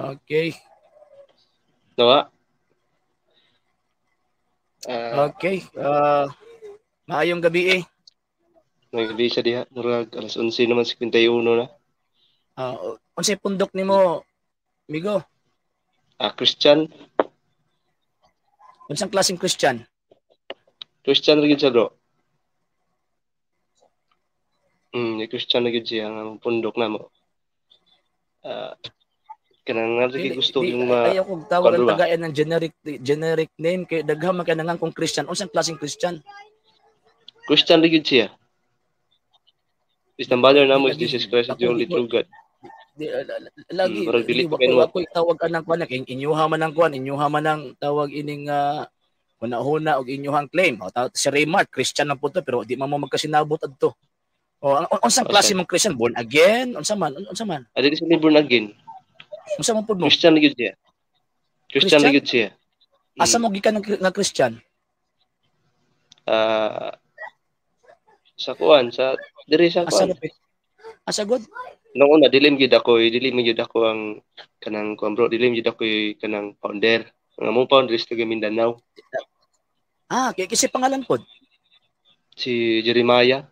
Okay. Nawa? Okay. Maayong gabi eh. May gabi siya diha. Murag alas 11 naman 51 na. Unsay pundok nimo, amigo? Christian. Unsang klaseng Christian? Christian ra gyud siya, bro. Christian na gyud siya nga pundok na mo. Kanang nga Dili, gusto di, yung ma ayaw kog tawag ang kuan ba? tagayan ng generic generic name kay daghan man kay nangang kung Christian. Unsang klaseng Christian? Christian ra gyud siya. Is the mother namo is Lagi, Jesus Christ is the ako only di true God. Di, lagi Murag dili di pa kayo wa ko'y tawag anang kuan kay inyuha man ang kuan, inyuha man ang tawag ining huna-huna og inyuhang claim. O, si Raymart Christian lang po to pero di man mo magkasinabot adto. O ang unsang O, klase siya. mong Christian? Born again? Unsa man? Unsa man? Dili siya ni born again. Unsa man pud mo? Christian ra gyud siya. Christian ra Christian? gyud siya. Asa mo gikan nga Christian? Sa kuan, sa diri sa Asa kuan. gapit? Asa god? Nung una dili man gyud ako ang kanang kuan, bro, dili man gyud ako kanang founder. Ang among founder is taga Mindanao, Ah, kay kasi pangalan pod. Si Jeremiah.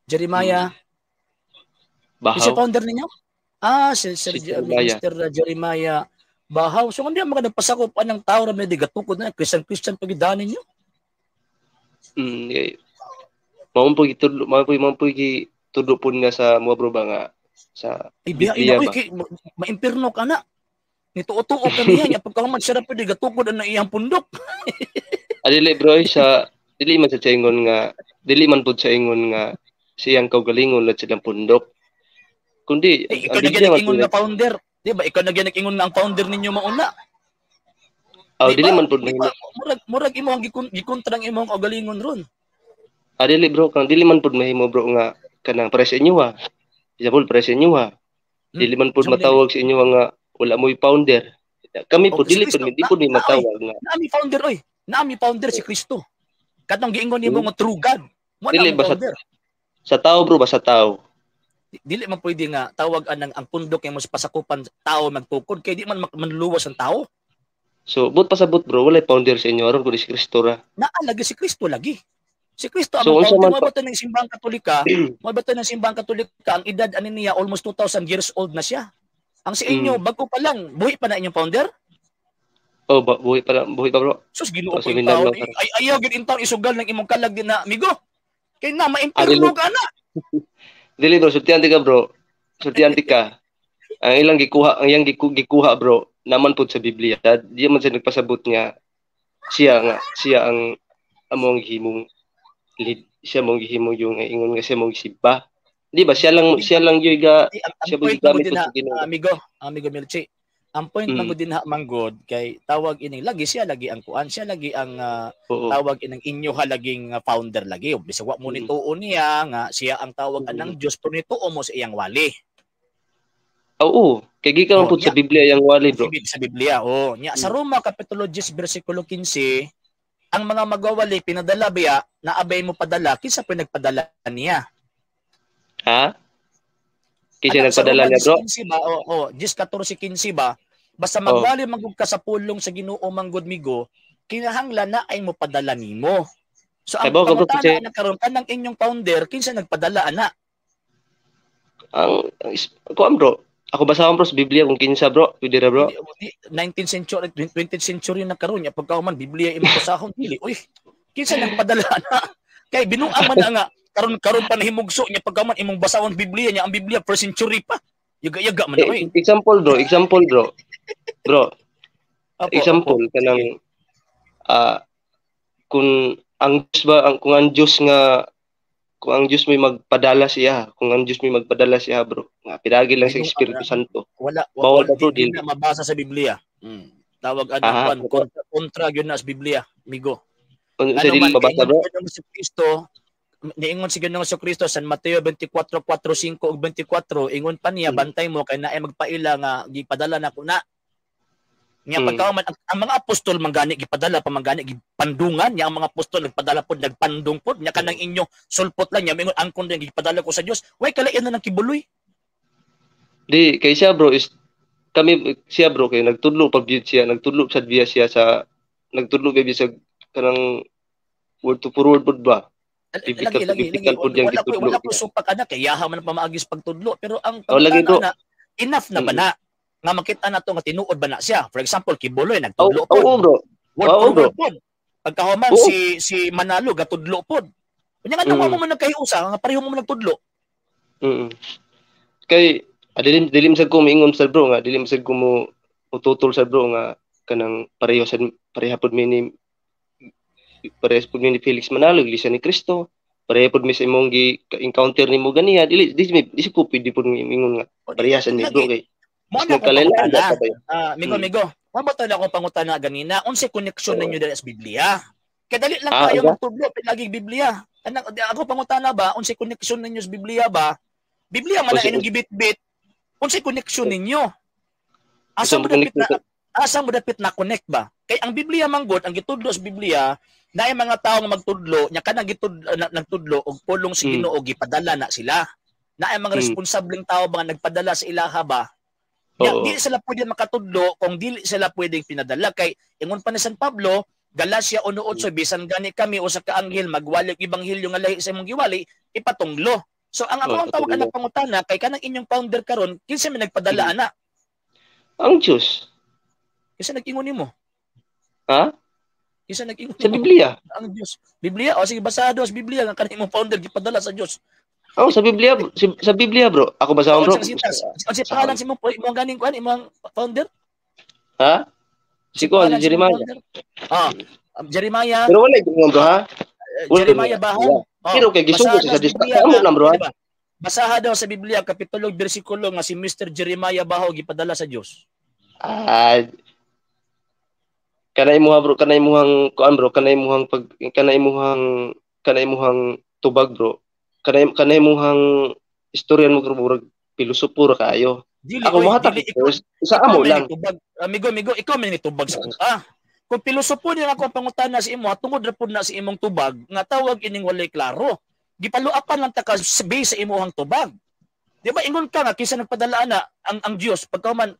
Jeremiah. Kasi Bahaw. founder ninyo? Ah, si Sir Si Jeremiah. Mr. Jeremiah Bahaw. So hindi man nagpasakop anang tao ra may gatukod na Christian Christian pagidaan ninyo. Eh, mao po gitudlo, mao po gitudlo po nga sa mga bro ba nga sa Ay biya Biblia ina oy ba? kay maimpirno ka na. Nituo-tuo ka niya nya pagkahuman siya ra pwede gatukod ang iyang pundok. Dili bro, eh, sa dili man sa ingon nga dili man pud sa ingon nga siyang kaugalingon at silang pundok. Kundi Eh, ang ikaw na Biblia man ingon pud nga founder. Di ba? Ikaw na ingon nga ang founder ninyo mauna. Oh, Di dili ba? man pud Di mahimo. ba? Murag imo ang gikontra ang imong kaugalingon ron. Dili bro, kang dili man pud mahimo, bro, nga kanang para sa inyo ha. Example, para sa inyo ha. Dili man pud Sa matawag sa inyo nga wala mo'y founder. Kami Oh, pud si dili pud Kristo. di pud mi Na, matawag nga. Naami founder oy. Naami founder si Kristo. Katong giingon nimo nga true God. Mo na Dili ang ba founder. Sa tao, bro, ba sa tao. Dili man pwede nga tawag anang ang pundok nga mo sa pasakupan tao magtukod kay di man manluwas ang tao. So, but pasabot, bro, walay founder sa inyo aron kundi si Kristo ra. Naa lagi si Kristo lagi. Si Kristo ang So, unsa founder man mo ba ng simbahang Katolika? Mo ba ng simbahang Katolika ang edad ani niya almost 2000 years old na siya. Ang sa inyo bago pa lang buhi pa na inyong founder? Oh, ba, buhi pa buhi pa, bro. Sus Ginoo Oh, ko sa in Mindanao taon. pa. Ay ayaw gyud in taon isugal ng imong kalag din na amigo. Kay na maimpirno dili. ka na. Dili bro, sultian ti ka, bro. Sultian ti ka. Ang ilang gikuha, ang iyang gikuha, bro, naman pud sa Biblia. Di man siya nagpasabot nga siya ang among gihimong lead, siya mong gihimong yung ingon nga siya mong gisimba. Di ba siya lang yung ga Di, ang siya mo point gigamit man pud din sa Ginoo. amigo, amigo Milchi. Ang point man gud din ha manggod kay tawag ining lagi siya lagi ang kuan, siya lagi ang tawag inang inyo ha laging founder lagi. Bisag wa mo nituo niya nga siya ang tawag anang Dios pero nituo mo sa iyang wali. Oo, kay gikan man Oh, pud sa Biblia yang wali, bro. Sa Biblia, oh. Nya sa Roma kapitulo 10 bersikulo 15, ang mga magwawali pinadala biya na abay mo padala kinsa pa nagpadala niya? Ha? Kinsa Anak, sa nagpadala Roma niya, bro? 10:15 ba? Oo, oh, 10:14:15 ba? Basta magwali manggod ka sa pulong sa Ginoo manggod migo, kinahanglan na ay mo padala nimo. So ang Kay ba, bro, pangutana kasi na karon kanang inyong founder kinsa nagpadala ana? Ang kuan, bro. Ako basahon, bro, sa Biblia kung kinsa, bro. Pwede ra, bro. Di, 19th century, 20th century na karon nya pagkauman Biblia imong basahon dili. Uy, kinsa nagpadala ana? Kay binuang man na nga karon karon pa nahimugso nya pagkauman imong basahon Biblia nya ang Biblia first century pa. Yaga-yaga man na oy. Eh, example, bro, example, bro. Bro, Opo, example opo. Kanang kung ang Diyos ba ang kung ang Diyos nga kung ang Diyos may magpadala siya, kung ang Diyos may magpadala siya, bro, nga pidagi lang sa Binuang Espiritu na. Santo. Wala Bawal wala ba, bro, di dili? na mabasa sa Biblia. Tawag anang kuan kontra, kontra gyud na sa Biblia, migo. Unsa Ano dili man kay mabasa, ingon bro? Ginoong si Kristo, niingon si Ginoong si Kristo San Mateo 24:4, 5 ug 24, ingon pa niya bantay mo kay naay magpaila nga gipadala na ko na. Nya pagkauman ang mga apostol manggani gipadala pa manggani gipandungan nya ang mga apostol nagpadala pod nagpandong pod nya kanang inyo sulpot lang nya mingon angkon din gipadala ko sa Dios. Way kalain na ng kibuloy. Di kay siya, bro, is Kami siya bro kay nagtudlo pa gyud siya, nagtudlo sad biya siya sa nagtudlo biya sa kanang word to forward pud ba? Lagi Biblical lagi lagi biblical pud yang wala ko gitudlo wala ko niya. supak ana kay yaha man ang pamaagi sa pagtudlo, pero ang Oh, lagi pangutana bro. na enough na ba na nga makita na to nga tinuod ba na siya? For example, Kibuloy Oh, nagtudlo pod. oo bro. Word Oo for bro. word pod. Pagkahuman Oo. si si Manalo gatudlo pod. Unya nga mo man nagkahiusa nga pareho mo man nagtudlo. Kay dilim dilim sad ko miingon sad bro nga dilim sad ko mo ututol sad bro nga kanang pareho sad pareha pod mi ni parehas pod mi ni Felix Manalo, Iglesia ni Cristo. Pareha pod mi sa imong gi encounter nimo ganiya, dili di, di, di ko pwede pod miingon nga pareha sad ni bro Lagi. kay Mo mas na akong nagkalain-lain pangutana. ba tayo? Migo, migo. Mo ba to na akong pangutana ganina? Unsay koneksyon ninyo diri sa Biblia? Kay dali lang kayo aga? magtudlo pilagig Biblia. Anak, ako pangutana ba, unsay koneksyon ninyo sa Biblia ba? Biblia man ang Unsay inyong gibitbit. Unsay koneksyon ninyo? Asa unsay mo dapit na koneksyon asa mo dapit na connect ba? Kay ang Biblia manggod, ang gitudlo sa Biblia, naay mga tawo nga magtudlo, nya kanang gitudlo nagtudlo og pulong sa Ginoo gipadala na sila. Naay mga responsableng tao ba nga nagpadala sa ilaha ba? Nya Oo. dili sila pwede makatudlo kung dili sila pwedeng pinadala kay ingon pa ni San Pablo, Galacia 1:8, bisan gani kami usa ka anghel magwali og ebanghelyo nga lahi sa imong giwali, ipatunglo. So ang ako Oh, ang tawag patunglo. anak pangutana kay kanang inyong founder karon, kinsa may nagpadala ana? Ang Diyos. Kinsa nag-ingon nimo? Ha? Kinsa nag-ingon Sa nimo? Biblia. Ang Dios. Biblia? O sige, basado sa Biblia nga kanang imong founder gipadala sa Dios. Oh, sa Biblia, sa Biblia bro. Ako basahon O bro. unsa sintas? Unsa pangalan sa imong imong ganing kuan imong founder? Ha? Si Unsa ko, si pangalan sa imong Jeremiah. founder? Ah, Jeremiah, Pero wala gyud bro ha. Wala Jeremiah gyud. Bahan. Oh, Pero kay gisugo basahan siya daw sa Diyos. Biblia Amo nga, na bro ha. di ba? Basaha daw sa Biblia kapitulo bersikulo nga si Mr. Jeremiah Baho gipadala sa Dios. Ah, kanay mo bro, kanay muhang kuan bro, kanay muhang pag kanay muhang tubag bro. Kanay muhang istorya mo bro, murag pilosopo ra kaayo. Dili Ako oy, mohatag dili ikaw, first sa ikaw amo may lang. nitubag. Amigo, amigo, ikaw may nitubag sa kuha. Kung pilosopo niya ako ang pangutana sa imo, tungod ra pud na sa imong tubag, nga tawag ining walay klaro. Gipaluapan lang ta ka base sa imong tubag. Di ba ingon ka nga kinsa nagpadala na ang Dios pagkaman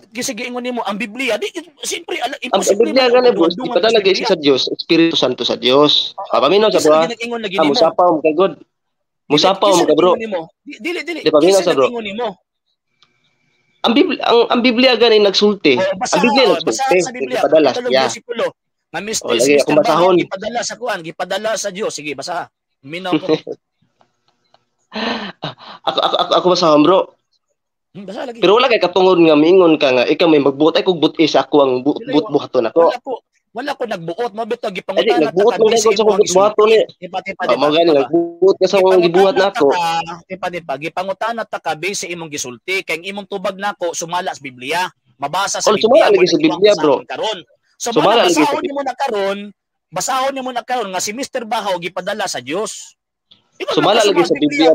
kinsa giingon nimo ang Biblia, di siyempre ala, Ang imposible Biblia man gani ang bro, duwang-duwang ipadala sa gyud Biblia. sa Dios, Espiritu Santo sa Dios. Papaminaw sa Kinsa bro. lagi nag-ingon lagi Ah, nimo? musapaw mo kay God. Musapaw Dili, mo ka bro. kinsa nag-ingon nimo? Dili dili. Di paminaw Kinsa sa bro. nag-ingon nimo? Ang Biblia ang Biblia gani nagsulti. Oh, Ang basaha, Biblia oh, basaha nagsulti, sa Biblia, ipadala kapitulo siya. bersikulo. Nga Mr. Oh, lagi Mr. akong Baho basahon. gipadala sa kuan, gipadala sa Dios. Sige, basaha. Minaw ko. Ako basahon bro. Basaha lagi. Pero wala kay katungod nga miingon ka nga ikaw may magbuot ay kog buot sa ako ang buot Dili, buot buhaton ako. Wala ko nagbuot mo bitaw Ay di gipangutana ta nagbuot ka mo base gani sa imong akong buhaton ni. Tipa tipa Ah, tipa. mao gani tipa. nagbuot ka sa akong gibuhat Gipangutana nako. ta ka, tipa tipa, gipangutana ta ka base sa imong gisulti kay ang imong tubag nako sumala sa Biblia. Mabasa sa Oh, sumala Biblia lagi mo sa na imong Biblia, bro. basahon karon. So Sumala mana lagi sa basahon nimo na karon, basahon nimo na karon nga si Mr. Bahaw gipadala sa Dios. Ingon man Sumala ka lagi sumala sa Biblia.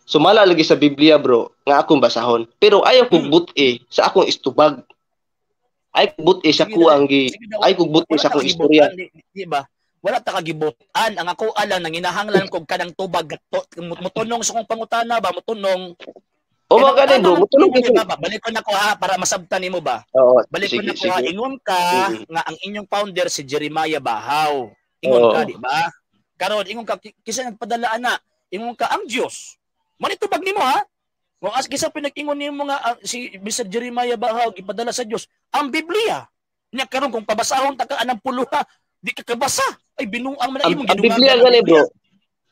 Sumala lagi sa Biblia, bro, nga akong basahon. Pero ayaw kog buti sa akong istubag. Ay kog buti sa Sige, kuang gi Sige daw, ay kog buti wala sa ta akong istorya. kagibutan, di ba? Wala ta kagibutan. Ang ako alang nanginahanglan kog kanang tubag mutunong sa kong pangutana ba, mutunong. O mga gani bro, mutunong kay kay ba? Balik ko na ko ha para masabtan nimo ba. Oo, Balik ko sige, na ko ha. sige. Ingon ka nga ang inyong founder si Jeremiah Bahaw. Ingon Oo. ka, di ba? Karon ingon ka kinsa nagpadala ana? Ingon ka ang Dios. Manitubag nimo ha. Kung as kisa pinag-ingon nimo nga si Mr. Jeremiah Bahaw gipadala sa Dios ang Biblia. Nya karon kung pabasahon ta ka anang puluha, di ka kabasa. Ay binuang man Ang, imong ang Biblia gani bro.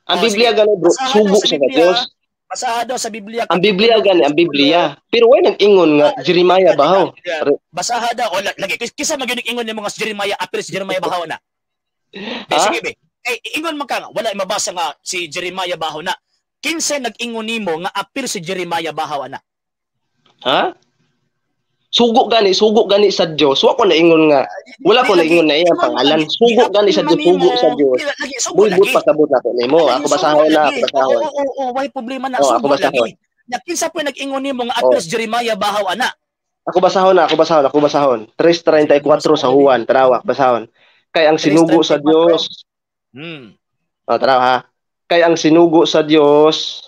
Ang Oh, Biblia sige. gani bro, Basahan sugo daw sa siya sa Biblia. Dios. Basaha daw sa Biblia. Ang Biblia gani, ang Biblia. Pero way nag-ingon nga Jeremiah Bahaw. Basaha daw o lagi kisa magyud ingon nimo nga si Jeremiah apil si Jeremiah Bahaw na. Di, Ha? sige be. Eh ingon man ka nga wala mabasa nga si Jeremiah Bahaw na. Kinsa nag-ingon nimo nga apil si Jeremiah Bahaw ana? Ha? Sugo gani sa Dios. Wa ko naingon nga. Wala ko Di, lagi, naingon na iyang ingon pangalan. lagi, Sugo gani sa Dios, giapil man sugo sa nimo. Dios. Di, lagi sugo Bulbot lagi. pasabot nako nimo. Lagi, Ako sugo basahon na, lagi. ako basahon. Oo, oo, oo, way problema na Oh, ako sugo basahon. lagi. Nya kinsa po nag-ingon nimo nga apil si Jeremiah Bahaw ana? Ako basahon na, ako basahon, ako basahon. 3:34 sa Juan, tanawa, basahon. Kay ang sinugo sa 3:34. Dios. Oh, tanawa ha. Kay ang sinugo sa Dios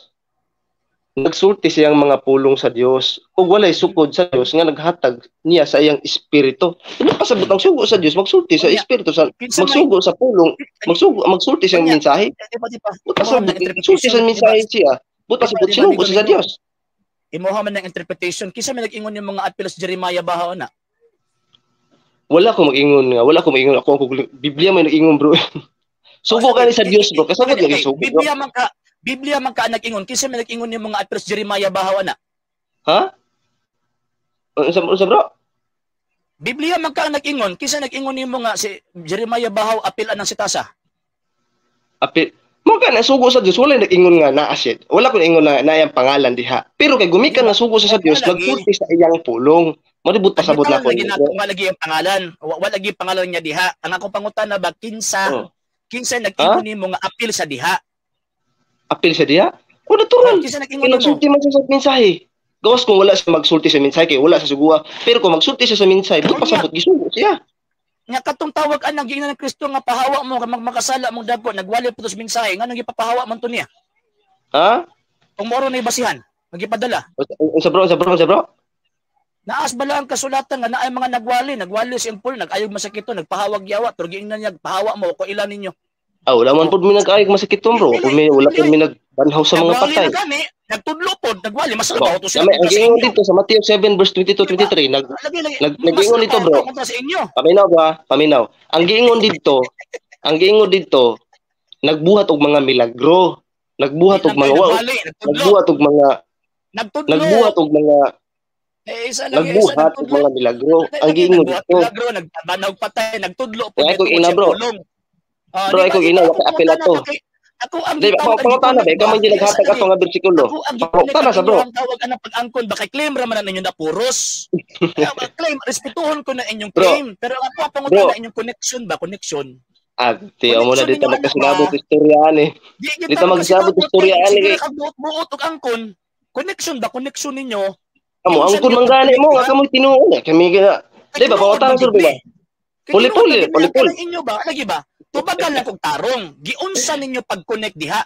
Nagsulti siyang mga pulong sa Dios ug walay sukod sa Dios nga naghatag niya sa iyang espiritu. Ano pasabot ang sugo sa Dios magsulti sa espiritu sa magsugo sa pulong, magsugo magsulti siyang mensahe. Pasabot sulti sa mensahe siya. But pasabot sinugo siya sa Dios. Imuha man ng interpretation kinsa may nag-ingon yung mga appeals Jeremiah bahaw na? Wala ko mag-ingon nga, wala ko mag-ingon ako ang Biblia may nag-ingon, bro. Sugo ka ni sa Dios, bro. Kasabot nga sugo. Biblia man ka nag-ingon kinsa may nag-ingon yung mga appeals Jeremiah bahaw na? Ha? Unsa bro? Biblia man ka nag-ingon kinsa nag-ingon nimo nga si Jeremiah bahaw apil anang sitasa? Apil mo ka na sugo sa Dios, wala nag-ingon nga naa siya. Wala ko ingon na naayang pangalan diha. Pero kay gumikan na sugo sa Dios, nagsulti sa iyang pulong. Maribot pasabot na ko. Wala lagi ang pangalan. Wala lagi pangalan niya diha. Ang akong pangutana ba kinsa? Oh. Kinsa nag-ingon nimo nga apil sa diha? Apil sa diha? O natural. Kinsa nag-ingon nimo? Nagsulti man siya sa mensahe. Gawas kung wala siya magsulti sa mensahe kay wala sa suguha. Pero kung magsulti siya sa mensahe, but pasabot gisugo siya. Nga katong tawag anang giingnan ng Kristo nga pahawa mo kay magmakasala mong dagko, nagwali po tos mensahe, nganong gipapahawa man to niya? Ha? Kung moro na basihan, magipadala. Unsa bro, unsa bro, unsa bro? Naas bala ang kasulatan nga naay mga nagwali, nagwali si Paul, nag-ayog masakito, nagpahawag yawa, pero giingnan niya pahawa mo ko ilan ninyo. Ah, wala man pud mi nag-ayog masakito, bro. Kung wala pud mi nagbanhaw sa mga patay. Nagwali na gani, nagtudlo pod, nagwali mas to sila. Ang giingon dito sa Matthew 7 verse 22-23, nag-ingon dito, bro. Paminaw ba? Paminaw. Ang giingon dito, nagbuhat og mga milagro, nagbuhat og mga nagbuhat og mga nagbuhat og mga nagbuhat og mga milagro. Ang giingon dito, milagro, nagbanhaw patay, nagtudlo pod. Ako ina, bro. Bro, ikaw ina, wala apel ato. Ako ang di ba pangutana ba ikaw man naghatag ato nga bersikulo. Pangutana sa bro. Ang tawag anang pag-angkon ba kay claim ra man ninyo na puros. Claim, respetuhon ko na inyong claim, pero ako ang pangutana inyong connection ba, connection. Ate, amo na dito magkasinabot istorya ani. Dito magkasabot istorya ani kay buot og angkon. Connection ba, connection ninyo? Amo angkon man gani mo, nga kamoy tinuod kami gina. Di ba pangutana sur ba? Puli-puli, puli-puli. Inyo ba? Lagi ba? Tubagal lang kog tarong. Giunsa ninyo pag-connect diha?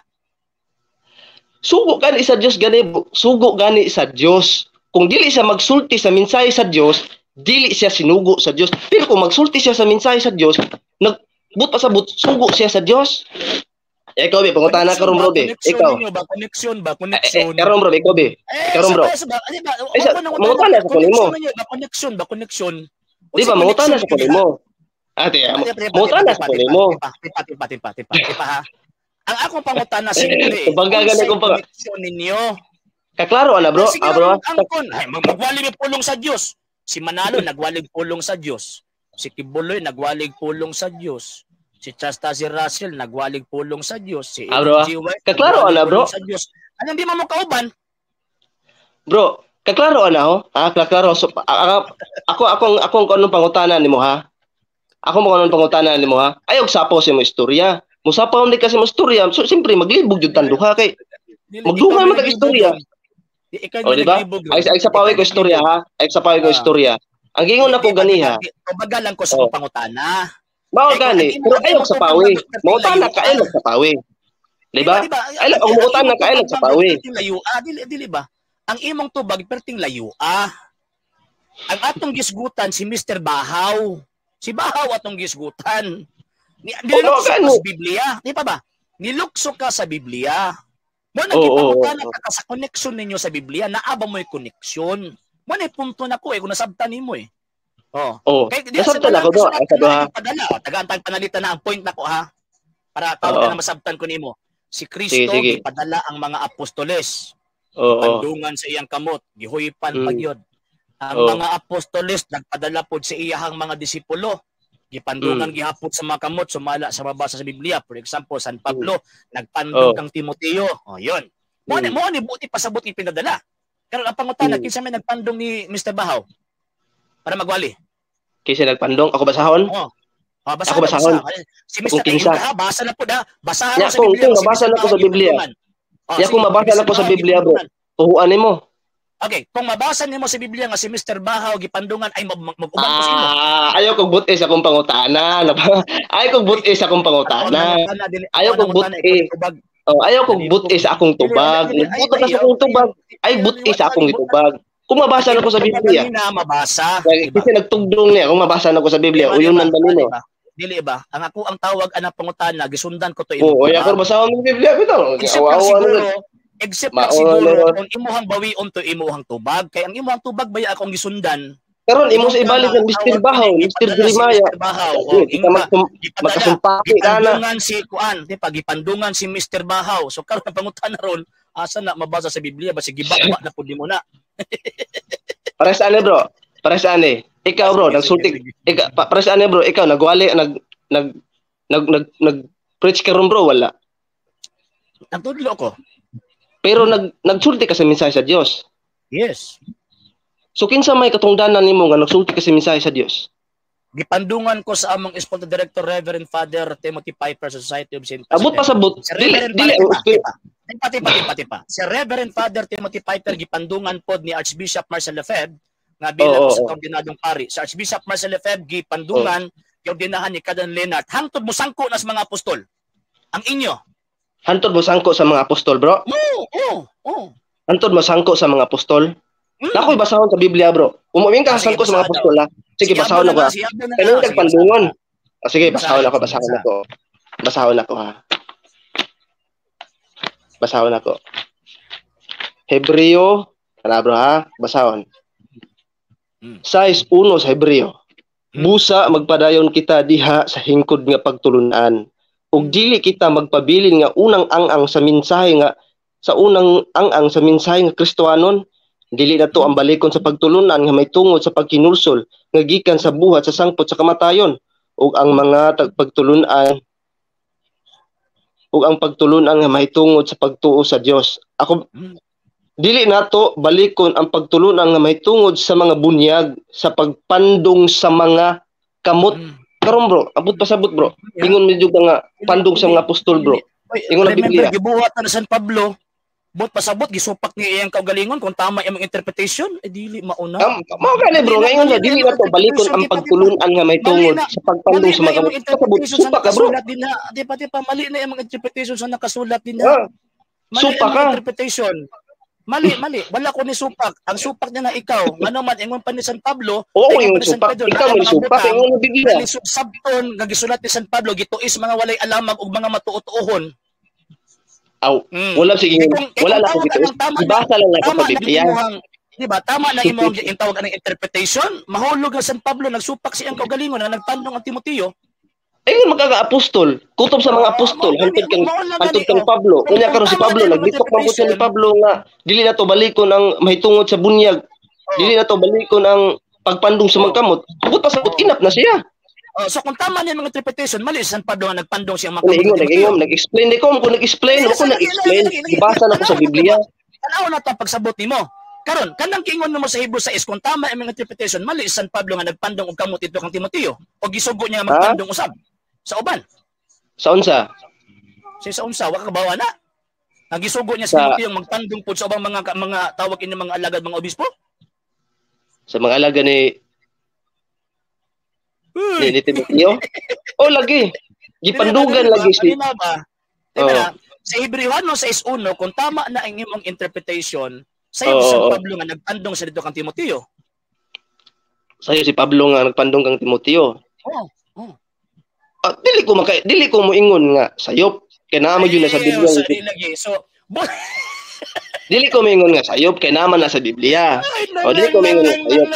Sugo gani sa Dios gani, sugo gani sa Dios. Kung dili siya magsulti sa mensahe sa Dios, dili siya sinugo sa Dios. Pero kung magsulti siya sa mensahe sa Dios, nagbut pa sa but, sugo siya sa Dios. Ikaw be, pangutana karon bro be. Ikaw. Ba connection ba? Connection. Karon bro, ikaw be. Karon bro. Mangutana sa kuno. Connection ba? Connection. Di ba mangutana sa kuno mo? Ate, mangutana sa kuno mo. Tipa ha. Ang akong pangutana simple. Bagay gani kong connection ninyo. Kaklaro ana bro. Ah bro. Angkon, ay magwali mi pulong sa Dios. Si Manalo nagwalig pulong sa Dios. Si Kibuloy nagwalig pulong sa Dios. Si Chastasi Russell nagwalig pulong sa Dios. Si G. White kaklaro ana bro. Sa Dios. Anong di mo kauban? Bro, kaklaro ana ho. Ah, kaklaro. So, ako ang kanong pangutana nimo ha. Ako mo kanong pangutana nimo ha. Ayaw sapaw sa imo istorya. Musapaw ni kasi mo istorya. So siyempre maglibog jud tan duha kay magdungan man tag istorya. O di ba? Ay sa paway ko istorya ha. Ay sa paway ko istorya. Ang giingon nako ganiha. Tubagal lang ko sa pangutana. Mao gani, pero ayaw sa pawi. Mangutana ka ayaw sa pawi. Di ba? Ay ang mangutana ka ayaw sa pawi. Layua, dili ba? Ang imong tubag perting layua. Ang atong gisgutan si Mr. Bahaw. Si Bahaw atong gisgutan. Nilukso ka sa Biblia, di pa ba? Nilukso ka sa Biblia. Mo nang gipangutana ka sa connection ninyo sa Biblia, naaba mo yung connection. Mo na punto na ko eh kung nasabtan nimo eh. Oh. Oh. Kay nasabtan ako do. Ay sa ha. Padala, tagaan panalitan na ang point nako ha. Para tawag na masabtan ko nimo. Si Kristo gipadala ang mga apostoles. Oo. Pandungan sa iyang kamot, gihuypan pagyod. Ang mga apostoles nagpadala pod sa iyahang mga disipulo. Gipandungan gihapon sa mga kamot sumala sa mabasa sa Biblia. For example, San Pablo nagpandong kang Timoteo. Oh, yun. Mo ni buti pasabot ni pinadala. Karon ang pangutana kinsa may nagpandong ni Mr. Bahaw para magwali. Kinsa nagpandong? Ako basahon? Oo. Oh, basa, ako basahon. Si Mr. Kinsa ha, basa na po da. Basahan sa Biblia. Kung mabasa na ko sa Biblia. Ya kung mabasa na ko sa Biblia, bro. Tuhuan nimo. Okay, kung mabasa nimo sa Biblia nga si Mr. Bahaw gipandungan ay mag-uban ko sa imo. Ayaw kog buti sa akong pangutana. Ayaw kog buti sa akong pangutana. Ayaw kog buti. Oh, ayaw kog buti sa akong tubag. Nagbuta ka sa akong tubag. Ay buti sa akong itubag. Kung mabasa na ko sa Biblia. Mabasa. Kasi nagtugdong niya kung mabasa na ko sa Biblia, uyon man ba nino? Dili ba? Ang ako ang tawag anang pangutana, gisundan ko to. Oo, oh, ako basahon ng Biblia bitaw. Except lang siguro kung imuhang bawion to imuhang tubag, kay ang imuhang tubag baya akong gisundan. Karon imo sa ibalik ng Mr. Bahaw, Mr. Jeremiah. Magkasumpaki na. Gipandungan si kuan, di pa gipandungan si Mr. Bahaw. So karon ang pangutana ron, asa na mabasa sa Biblia ba sige ba na pud nimo na. Para sa ano bro? Para sa ano? Ikaw bro, nagsulti. Ikaw para sa ano bro? Ikaw nagwali nag nag nag nag nag preach ka ron bro, wala. Nagtudlo ko. Pero nagsulti ka sa mensahe sa Dios. Yes. So kinsa may katungdanan nimo nga nagsulti ka sa mensahe sa Dios? Gipandungan ko sa among sponsor director Reverend Father Timothy Piper sa Society of Saint Abot pa sabot. Dili dili tipa. Si Reverend Father Timothy Piper gipandungan pod ni Archbishop Marcel Lefebvre nga bilang sa ordinadong pari. Sa Archbishop Marcel Lefebvre gipandungan giordinahan ni Canon Leonard hangtod mosangko na sa mga apostol. Ang inyo. Hangtod mosangko sa mga apostol, bro? Oo. Hangtod mosangko sa mga apostol. Nakoy basahon sa Biblia, bro. Umuwing ka sangko sa mga apostol, ha. Sige, basahon ako. Kanang tagpandungon. Sige, basahon ako, basahon ako. Basahon ako, ha. Basahon ako. Hebreo, kana bro, ha. Basahon. 6:1 sa Hebreo. Busa magpadayon kita diha sa hingkod nga pagtulunan. Ug dili kita magpabilin nga unang ang-ang sa mensahe nga sa unang ang-ang sa mensahe nga Kristohanon. Dili na to ang balikon sa pagtulunan nga may tungod sa pagkinulsol nga gikan sa buhat sa sangpot sa kamatayon ug ang mga tagpagtulunan ug ang pagtulunan nga may tungod sa pagtuo sa Dios. Ako dili nato balikon ang pagtulunan nga may tungod sa mga bunyag sa pagpandong sa mga kamot. Karon bro, abot pasabot bro. Ingon medyo nga pandong sa mga apostol bro. Ingon ang Biblia. Gibuhat na San Pablo. Bot pasabot gisupak niya iyang kaugalingon kung tama imong interpretation, eh dili mauna. Mao gani bro, ngayon nga dili na to balikon ang pagtulunan nga may tungod sa pagpandong sa mga kamot. Supak ka bro. Di pa mali na imong interpretation sa nakasulat din na. Supak ka. Interpretation. Mali. Wala ko ni supak. Ang supak niya na ikaw. Ngano man ingon pa ni San Pablo, oo, ingon ni San Pedro, ikaw ni supak ingon ni Biblia. Ni sabton nga gisulat ni San Pablo gituis mga walay alamag ug mga matuotuohon. Aw, wala sige. Wala lang ko dito. Ibasa lang ako sa Biblia. Di ba? Tama na imong tawag anang interpretation. Mahulog ang San Pablo nagsupak siyang kaugalingon nga nagtandong ang Timoteo. Ingon magkaka-apostol, kutob sa mga apostol, hantod kang Pablo. Unya karon si Pablo nagbitok man pud ni Pablo nga dili na to balikon ang mahitungod sa bunyag. Dili na to balikon ang pagpandong sa mga kamot. Abot pa sabot inap na siya. So kung tama niya mga interpretation, mali San Pablo nga nagpandong siya mga kamot. Ingon, nag-explain ni ko, kung nag-explain, ako nag-explain, ibasa na ko sa Biblia. Tanaw na to pagsabot nimo. Karon, kanang kiingon mo sa Hebrews 6 kung tama ang mga interpretation, mali San Pablo nga nagpandong og kamot dito kang Timoteo o gisugo niya magpandong usab sa uban. Sa unsa? Sa unsa, wa ka kabawa na. Ang gisugo niya sa Timoteo magpandong pud sa ubang mga tawag ini mga alagad, mga obispo. Sa mga alagad ni Timoteo? Oh, lagi. Gipandugan lagi si. Diba? Sa Hebreohano 6:1, kung tama na ang imong interpretation, sayo si San Pablo nga nagpandong sa dito kang Timoteo. Sayo si Pablo nga nagpandong kang Timoteo. Oo. Dili ko moingon nga sayop kay naa mo jud na sa Biblia. So, dili ko moingon nga sayop kay naa man na sa Biblia. O dili ko moingon nga sayop.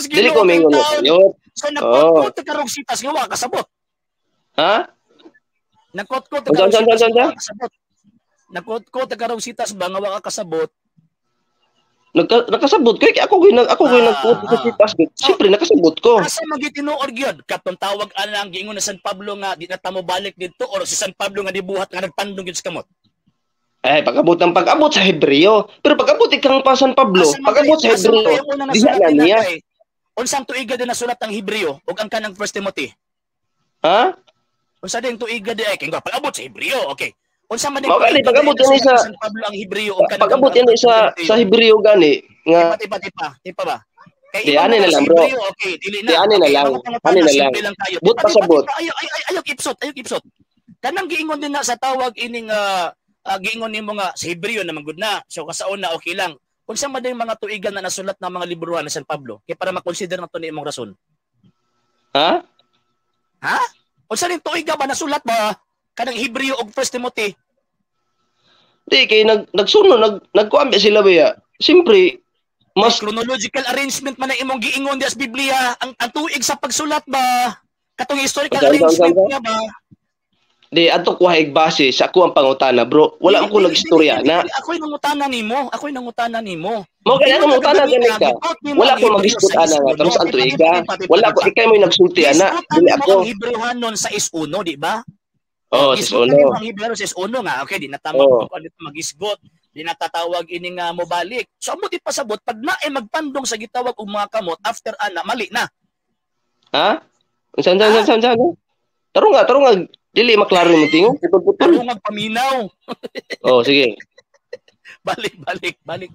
Dili ko moingon nga sayop. So nagkot-kot ka rog sitas nga wa kasabot. Ha? Nagkot-kot ka rog sitas nga wa kasabot. Nagkot-kot ka rog sitas ba nga wa kasabot? Nakasabot ko ako gyud nagkot sa sitas. Siyempre nakasabot ko. Asa man gyud tinuod gyud katong tawag anang giingon na San Pablo nga di na ta mo balik didto or si San Pablo nga dibuhat nga nagpandong gyud sa kamot. Eh pag-abot ang pag-abot sa Hebreo, pero pag-abot ikang pa San Pablo, pag-abot sa Hebreo, diha na niya. Unsang tuiga din nasulat ang Hebreo ug ang kanang 1 Timothy? Ha? Unsa din tuiga di ay kay pag-abot sa Hebreo, okay. Unsa man din pag-abot ini sa San Pablo ang Hebreo ug kanang pag-abot ini sa Hebreo gani nga tipa ba? Kay di ani na lang bro. Okay, dili na. Di ani na lang. Ani na lang. But pasabot. Ayo ipsot, ayo ipsot. Kanang giingon din na sa tawag ining giingon nimo nga sa Hebreo naman gud na. So kasauna okay lang. Unsa man din mga tuigan na nasulat ng mga librohan ni San Pablo kay para makonsider na to ni imong rason. Ha? Ha? Unsa ning tuiga ba nasulat ba kanang Hebreo og 1 Timothy? Di kay nagsuno nagkuan sila ba? Siyempre mas chronological arrangement man ang imong giingon di sa Biblia, ang tuig sa pagsulat ba katong historical arrangement niya ba? Di adto kuha ig base sa ako ang pangutana, bro. Wala ko nagstorya na. Ako'y nangutana nimo, ako'y nangutana nimo. Mo kay ako mangutana gani ka. Wala ko mag-dispute ana nga terus ang tuiga. Wala ko ikay mo'y nagsulti ana. Dili ako. Ang Hebreohanon sa 6:1, di ba? Oh, 6:1. Ang Hebreo 6:1 nga. Okay, di na tama ko dito magisgot. Di natatawag ini nga mobalik. So amo di pasabot pag naay magpandong sa gitawag og mga kamot after ana mali na. Ha? Unsa? Tarong nga dili maklaro imong tingog, putol-putol. Tarong nga paminaw. Oh, sige. Balik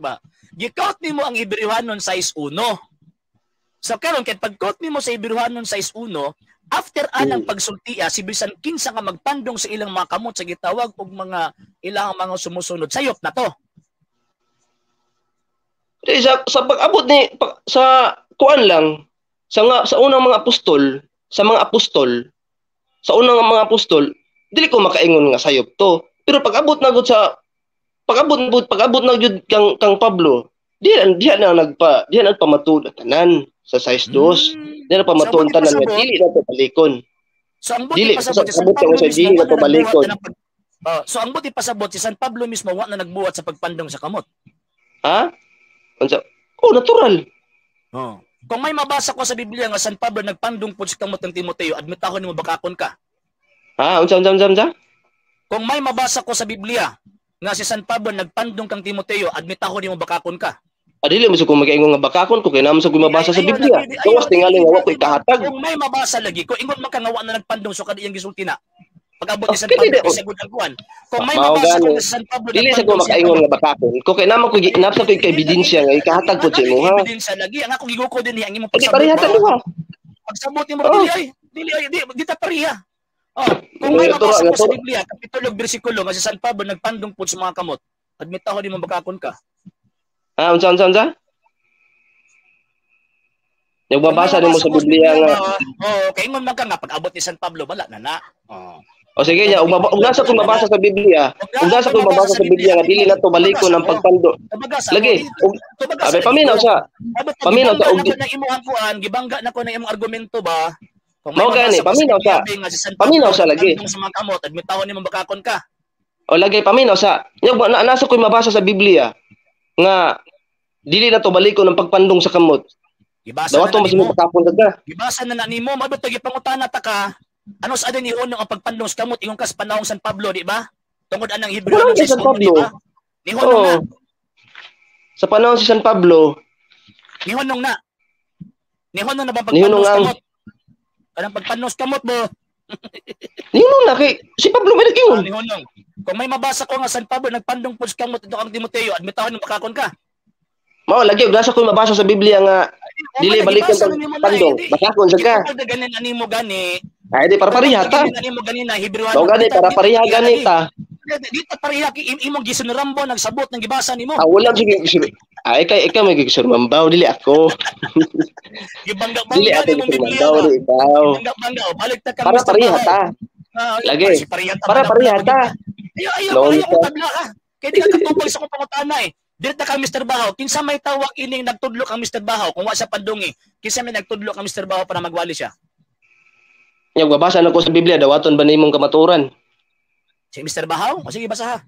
ba. Gikount nimo ang Hebreohanon 6:1. So karon kay pag-count nimo sa Hebreohanon 6:1, after anang pagsultiya si bisan kinsa nga magpandong sa ilang mga kamot sa gitawag og mga ilang mga sumusunod, sayop na to. Di, sa pag-abot ni sa kuan lang sa nga sa unang mga apostol, sa mga apostol, sa unang mga apostol, dili ko makaingon nga sayop to. Pero pag-abot na gud sa pag-abot na gyud kang Pablo, diha na nagpamatud tanan sa 6:2. Diha na pamatuon tanan nga dili na to balikon. So ang buti pasabot si San Pablo mismo, dili na to balikon. So ang buti pasabot si San Pablo mismo wa na nagbuhat sa pagpandong sa kamot. Ha? Unsa? Oh, natural. Oh. Kung may mabasa ko sa Biblia nga San Pablo nagpandong pud sa kamot ng Timoteo, admit ako nimo bakakon ka. Ha? Unsa? Kung may mabasa ko sa Biblia nga si San Pablo nagpandong kang Timoteo, admit ako nimo bakakon ka. Adili mo sa kung magaingon nga bakakon ko kay naman sa kung mabasa sa Biblia. Gawas tingali nga wa koy kahatag. Kung may mabasa lagi ko ingon man ka nga wa na nagpandong so kada iyang gisulti na. Pag-abot ni San Pablo sa gud ang kuan. Kung may mabasa ko sa San Pablo dili sa ko makaingon nga bakakon. Ko kay naman ko napsa ko kay ebidensya nga ikahatag ko sa imo ha. Ebidensya lagi ang akong giguko dinhi ang imong pagsabot. Pareha ta duha. Pagsabot nimo dili ay di ta pareha. Oh, kung may mabasa ko sa Biblia kapitulo bersikulo nga si San Pablo nagpandong pud sa mga kamot, admit ako nimo bakakon ka. Ah, unsa? Nagbabasa nimo sa Biblia nga. Oh, kay ingon man ka nga pag-abot ni San Pablo wala na na. Oh. O sige nya, ug nasa kung mabasa sa Biblia, ug nasa kung mabasa sa Biblia nga dili na to balikon ang pagpando. Lagi. Abe paminaw sa. Paminaw sa og nang imong kuan, gibangga na ko ng imong argumento ba? Kung may gani, paminaw sa. Paminaw sa lagi. Sa mga kamot, admit ako nimo bakakon ka. O lagi paminaw sa. Nya nasa ko mabasa sa Biblia nga dili na to balikon ang pagpandong sa kamot. Gibasa na nimo. Gibasa na nimo, mabot gipangutana ta ka. Ano sa adin ni ang pagpandong sa kamot ingon ka sa panahong San Pablo, di ba? Tungod anang Hebreo sa San Pablo, di ba? Nihonong na. Sa panahon si San Pablo, nihonong na. Nihonong na ba pagpandong sa kamot? Kanang pagpandong sa kamot mo. Nihonong na kay si Pablo may nag-ingon. Nihonong. Kung may mabasa ko nga San Pablo nagpandong pud sa kamot ito kang Timoteo, admitahon mo makakon ka. Mao lagi og nasa ko mabasa sa Biblia nga dili balikon pagpandong, bakakon sa ka. Ganin animo gani. Ay di para pareha ta. Mao gani para pareha gani ta. Di ta pareha kay imong gisunrambo nagsabot ng gibasa nimo. Ah wala sige. Ay kay ikaw may gisurmambaw dili ako. Gibangga-bangga nimo Biblia. Gibangga-bangga balik ta ka. Para pareha ta. Lagi. Para pareha ta. Ayo ayo tabla ka. Kay di ka katubag sa akong pangutana eh. Dirta kang Mr. Bahaw, kinsa may tawag ining nagtudlo kang Mr. Bahaw kung wa siya pandungi, kinsa may nagtudlo kang Mr. Bahaw para magwali siya? Nya babasa na ko sa Biblia, dawaton ba nimong kamaturan? Si Mr. Bahaw? O sige basa ha.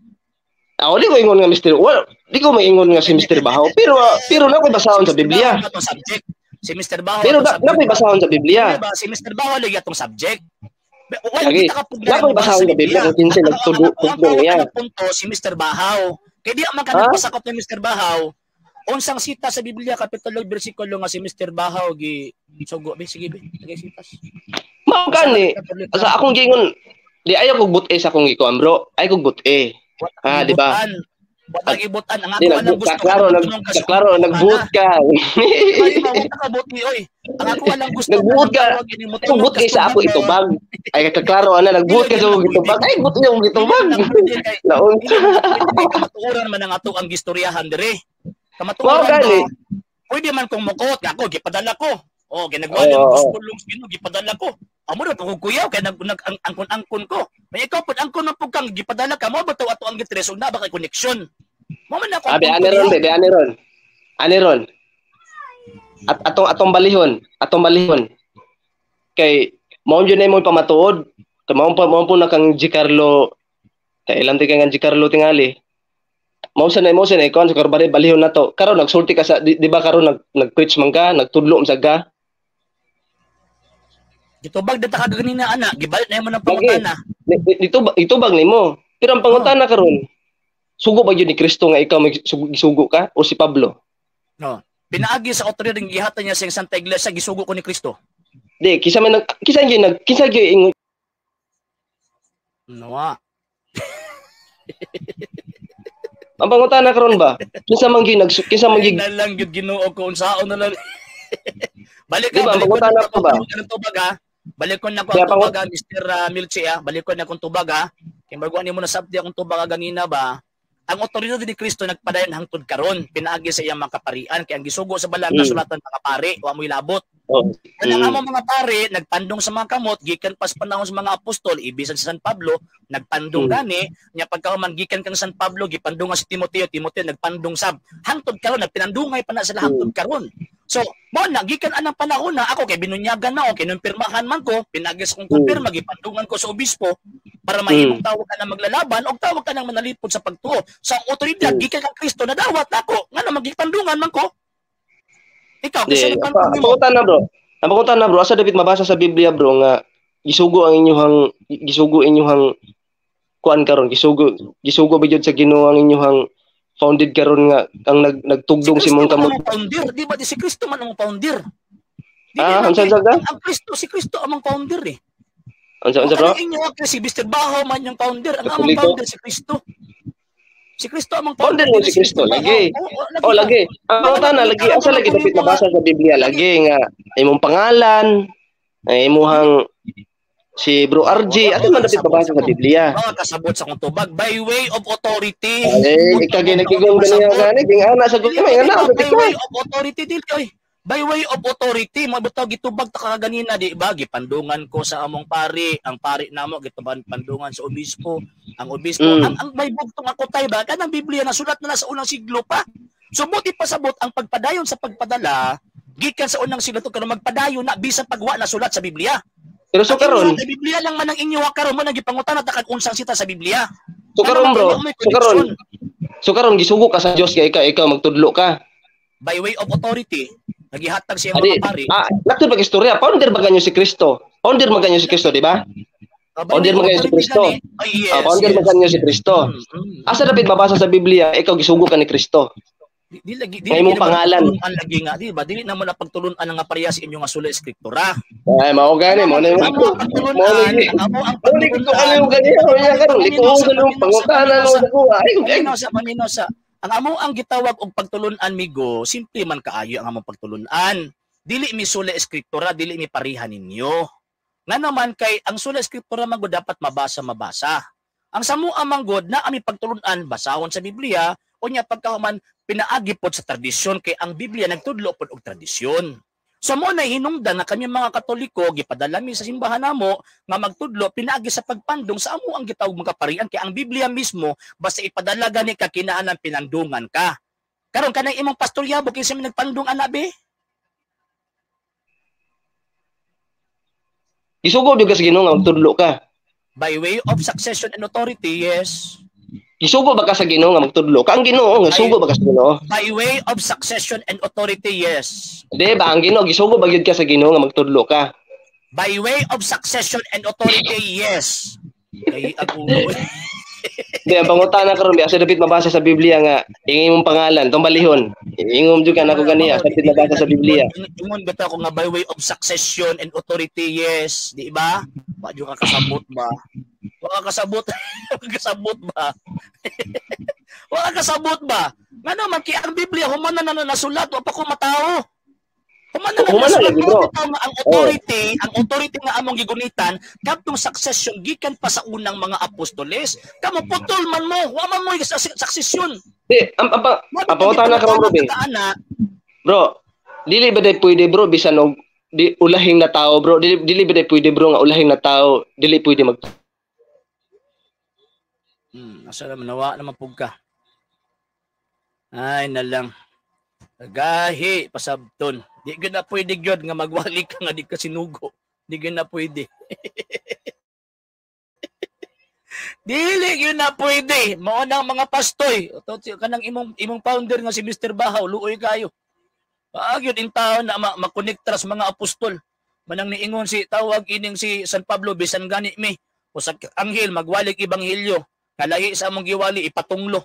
Ah, di ko ingon nga Mr. Well, di ko maingon nga si Mr. Bahaw, pero pero na ko'y basahon sa Biblia. Subject. Si Mr. Bahaw. Pero na ko'y basahon sa Biblia. Diba? Si Mr. Bahaw lagi atong subject. Wala kita kapag na ko'y basahon sa Biblia kung kinsa nagtudlo niya. Punto si Mr. Bahaw. Kaya di man ka nagpasakop ni Mr. Bahaw, unsang sita sa Biblia kapitulo bersikulo nga si Mr. Bahaw gi sugo be sige be lagay sitas. Mao gani sa akong giingon di ayaw kog but-e sa akong gikuan bro, ay kog but-e. Ha, di ba? Wa gibutan ang ako lang gusto. Klaro, klaro nagbuot ka. Ay, oy. Ang ako lang gusto. Nagbuot ka. Nagbuot kay sa ako itubag. Ay kaklaro ana nagbuot ka sa akong gitubag. Ay buot yung gitubag. Naon. Kamatuoran man ang ato ang gistoryahan dire. Kamatuoran. Pwede man kong mukot ako gipadala ko. Oh, ginagawa ng gospel Ginoo gipadala ko. Amo ra pud kuyaw kay nag angkon-angkon ko. May ikaw pud angkon man pud kang gipadala ka mo ba to ato ang gitres ug na ba kay connection. Mo man ako. Abi ani ron, be ani ron. Ani ron. At atong balihon, atong balihon. Kay mao jud na imong pamatuod. Kay mao po na kang Gicarlo kay ilang ti kang Gicarlo tingali. Mao sa na ikaw sa karbari balihon nato. Karon nagsulti ka sa di ba karon nag-preach man ka, nagtudlo man sa ka. Gitubag dita ka ganina ana, gibalik na imo ng pangutana. Itubag nimo. Pero ang pangutana karon, sugo ba gyud ni Kristo nga ikaw gisugo ka o si Pablo? No. Pinaagi sa otoridad ng gihatag niya sa Santa Iglesia, gisugo ko ni Kristo. Di kisa man kisa gyud kisa gyud Noa. Ang pangutana karon ba? Kinsa man gyud kinsa man gyud na lang gyud Ginoo ko unsaon na lang. Balik ka, diba, balik ko ba? Tubag ha. Balik ko na ko ang tubag ha, Mr. Milche ha. Balik ko na akong tubag ha. Kay bago ani mo nasabti akong tubag ganina ba? Ang otoridad ni Kristo nagpadayon hangtod karon, pinaagi sa iyang mga kaparian kay ang gisugo sa balang kasulatan mga pare, wa mo'y labot. Oh. Kanang among mga pare nagpandong sa mga kamot gikan pas panahon sa mga apostol, ibisan sa San Pablo nagpandong gani nya pagkahuman gikan kang San Pablo gipandungan si Timoteo, Timoteo nagpandong sab hangtod karon nagpinandungay pa na sila hangtod karon. So mo na gikan anang panahon na ako kay binunyagan na ako, kinumpirmahan man ko, pinagi sa kong kumpirma gipandungan ko sa obispo para mahimong tawag ka na maglalaban og tawag ka nang manalipod sa pagtuo. Sa so, otoridad gikan kang Kristo nadawat nako ngano magipandungan man ko. Ikaw kasi nagpandungan mo. Pangutan na bro. Ang pangutan na bro, asa dapit mabasa sa Biblia bro nga gisugo ang inyuhang gisugo inyuhang kuan karon, gisugo gisugo ba jud sa Ginoo ang inyuhang founded karon nga ang nagtugdong si mong kamot. Founder, di ba si Kristo man ang founder? Ah, unsa ka? Ang Kristo, si Kristo among founder eh. Unsa unsa bro? Ang inyo si Mr. Baho man yung founder, ang among founder si Kristo. Si Kristo among founder mo si Kristo lagi. Oh, lagi. Ang tana lagi asa lagi dapit mabasa sa Biblia lagi nga imong pangalan, ay imuhang si Bro RJ, ato man dapit mabasa sa Biblia. Oh, kasabot sa kong tubag by way of authority. Ay, ikaginagigong ganiya gani, ging ana sa gud may ana by way of authority dili oy. By way of authority, mo bitaw gitubag ta kaganina di ba? Gipandungan ko sa among pari, ang pari namo gituban pandungan sa obispo, ang obispo ang may bugtong ako tay ba kanang Biblia nasulat na sa unang siglo pa. So buti pasabot ang pagpadayon sa pagpadala gikan sa unang siglo to karon magpadayon na bisan pagwa na sulat sa Biblia. Pero so karon, sa Biblia lang man ang inyo karon mo nang gipangutana ta kag unsang sita sa Biblia. So karon bro, so karon gisugo ka sa Dios kay ikaw magtudlo ka. By way of authority, nagihatag siya mga pari. Ah, laktod pag istorya, founder ba ganyo si Kristo? Founder man ganyo si Kristo, di ba? Founder man ganyo si Kristo. Oh, yes, founder man ganyo si Kristo. Asa dapit mabasa sa Biblia, ikaw gisugo ka ni Kristo. Di lagi di imong pangalan. Ang lagi nga, di ba? Dili na mo na pagtulun-an nga parehas inyo nga sula eskriptura. Ay, mao gani mo na. Mo amo ang pagtulun-an. Paminaw sa ang amo ang gitawag og pagtulun-an migo, simple man kaayo ang among pagtulun-an. Dili mi sula eskriptura, dili mi pareha ninyo. Nga naman kay ang sula eskriptura man gud dapat mabasa-mabasa. Ang samo amang god na ami pagtulun-an basahon sa Biblia unya pagkahuman pinaagi pod sa tradisyon kay ang Biblia nagtudlo pod og tradisyon. So mo na hinungdan na kami mga Katoliko gipadala mi sa simbahan namo nga magtudlo pinaagi sa pagpandong sa amo ang gitawag mga parian kay ang Biblia mismo basta ipadala gani ka kinahanglan pinandungan ka. Karon kanang imong pastor yabo kinsa man nagpandong ana be? Gisugo gyud ka sa Ginoo nga magtudlo ka. By way of succession and authority, yes. Gisugo ba ka sa Ginoo nga magtudlo ka? Ang Ginoo nga sugo ba ka sa Ginoo? By way of succession and authority, yes. Di ba ang Ginoo gisugo ba gyud ka sa Ginoo nga magtudlo ka? By way of succession and authority, yes. Kay ako. Di ang pangutana karon bi asa dapit mabasa sa Biblia nga ingay imong pangalan tong balihon. Ingom jud ka nako ganiya sa dapit mabasa sa Biblia. Ingon bitaw ko nga by way of succession and authority, yes, di ba? Wa jud ka kasabot ba? Wa ka kasabot. Wa kasabot ba? Wala kasabot ba? Ngano man kay ang Biblia human na na nasulat, wa pa ko matawo. Human na na Human na nasulat lagi, bro. bitaw nga ang authority nga among gigunitan kadtong succession gikan pa sa unang mga apostoles. Kamo putol man mo, wa man mo succession. Di, ang pangutana karon, bro, be. Ana, Bro, dili ba day pwede, bro, bisan og di ulahing na tao, bro, dili ba day pwede, bro, nga ulahing na tao dili pwede mag Asa naman nawa naman pug ka. Ay na lang. Gahi pasabton. Di gyud na pwede gyud nga magwali ka nga di ka sinugo. Di gyud na pwede. Dili gyud na pwede. Mao nang mga pastoy. To kanang imong founder nga si Mr. Bahaw, luoy kayo. Paag yun in taon na makonekta sa mga apostol. Manang niingon si tawag ining si San Pablo, bisan gani mi o sa anghel magwalig ebanghelyo kalahi sa among giwali, ipatunglo.